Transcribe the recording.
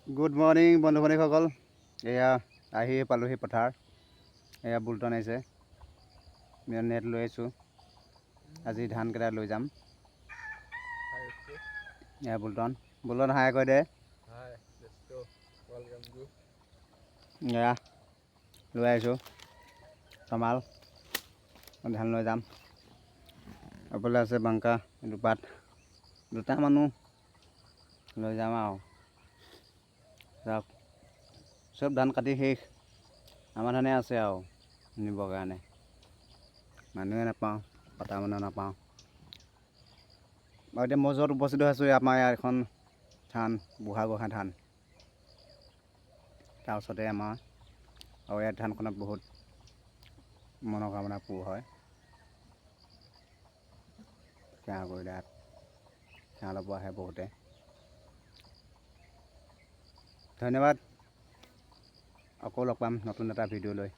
Good morning বন্ধু বান্ধৱীসকল। এয়া আহি পালোহি পথাৰ। এয়া বুলটন আহিছে, নেট লৈ আহিছোঁ। আজি ধানকেইটা লৈ যাম। এয়া বুলটন। বুলটন, হাই কৈ দে। Hi, let's go. Welcome to. এয়া লৈ আহিছোঁ তমাল, ধান লৈ যাম। এইফালে আছে বাংকা দুপাত, দুটা মানুহ লৈ যাম আৰু। যাওক, চব ধান কাটি শেষ, আমাৰ ধানে আছে আৰু নিবৰ কাৰণে। মানুহে নাপাওঁ, কটা মানুহ নাপাওঁ। আৰু এতিয়া মই য'ত উপস্থিত হৈ আছোঁ, আমাৰ ইয়াত এখন থান, বুঢ়া গোহাঁই থান, তাৰ ওচৰতে আমাৰ। আৰু ইয়াত থানখনত বহুত মনোকামনা পূৰ হয়। সেৱা কৰিলে ইয়াত সেৱা ল'ব আহে বহুতে। ধন্যবাদ, আকৌ লগ পাম নতুন এটা ভিডিঅ' লৈ।